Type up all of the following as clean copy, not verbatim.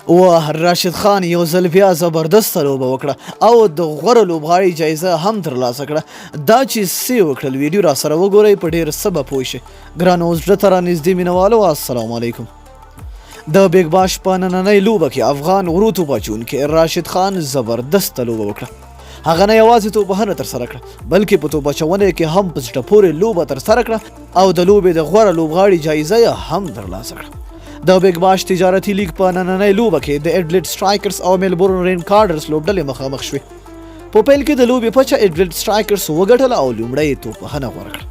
واه راشد خان یو ځل بیا زبردسته لوبه وکړه او د غوره لوبغاړي جایزه هم ترلاسه کړه. دا چې څه یې وکړل ویډیو را سره وګورئ، په ډیر څه به پوه شئ. ګرانو زړه ته رانږدې مینوالو، السلام علیکم. د بیګ باش په نننۍ لوبه کې افغان ورو توپ اچونکي راشد خان زبردسته لوبه وکړه. هغه نه یوازې توپوهنه ترسره کړه، بلکې په توپ اچونه کې هم په زړه پورې لوبه ترسره کړه او د لوبې د غوره لوبغاړي جایزه یې هم ترلاسه کړه. د بیګ باش تجارتي لیګ په نننۍ لوبه کې د اډلیډ سټرایکرز او میلبورن رین کارډرز لوبډلې مخامخ شوې. په پیل کې د لوبې پچه اډلیډ سټرایکرز وګټله او لومړی یې توپوهنه غوره کړه.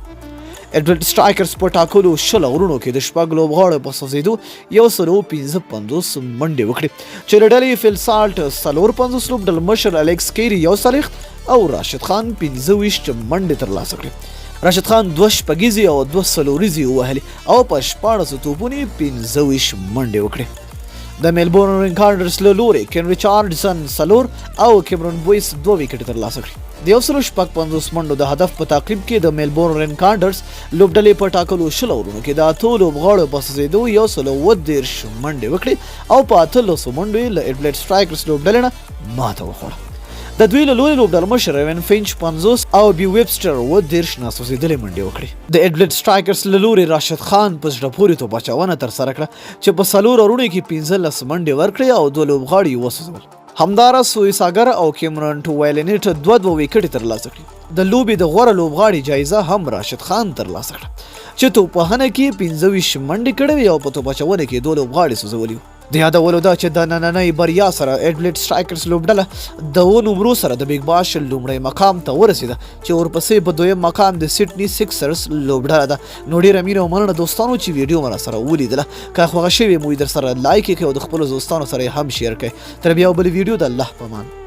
اډلیډ سټرایکرز په ټاکلو 20 اورونو کې د 6 لوبغاړو په سوځېدو 155 منډې وکړې، چې له ډلې یې فیل سالټ 54، لوبډلمشر الیکس کیري 41 او راشد خان 25 منډې ترلاسه کړې. راشد خان دوه شپږیزې او دوه څلوریزې ووهلې او په 16 توپونو یې 25 منډې وکړې. د میلبورن رینکارډرز له لوري کین ریچارډسن څلور او کیمرون بویس دوه ویکټې ترلاسه کړې. د 156 منډو د هدف په تعقیب کې د میلبورن رینکارډرز لوبډلې په ټاکلو 20 اورونو کې د اتو لوبغاړو په سوځېدو 137 منډې وکړې او په 18 منډو یې له اډلیډ سټرایکرز لوبډلې نه ماته وخوړه. د دوی له لوري لوبډلمشر ریون فینچ 50 او بی ویبسټر 37 ناسوځېدلې منډې وکړې. د اډلیډ سټرایکرز له لوري راشد خان په زړه پورې توپ اچونه ترسره کړه، چې په څلور اورونو کې 15 منډې ورکړې او دوه لوبغاړي یې وسوځول. همداراز سویساګر او کیمرون ټویلینیټ دوه دوه ویکټې ترلاسه کړې. د لوبې د غوره لوبغاړي جایزه هم راشد خان ترلاسه کړه، چې توپوهنه کې 25 منډې کړې وې او په توپ اچونه کې دوه لوبغاړي سوځولي وو. د یادولو ده چې د نننۍ بریا سره اډلیډ سټرایکرز لوبډله د اوو نمرو سره د بیګ باش لومړی مقام ته ورسېده، چې ورپسې په دویم مقام د سیډني سیکسرز لوبډله ده. نو ډیره مینه او مننه دوستانو چې ویډیو مو راسره ولیدله. که خوښه شوې مو وي، درسره لایک یې کړئ او د خپلو دوستانو سره یې هم شیر کړئ. تر بیا بل ویډیو، د الله په امان.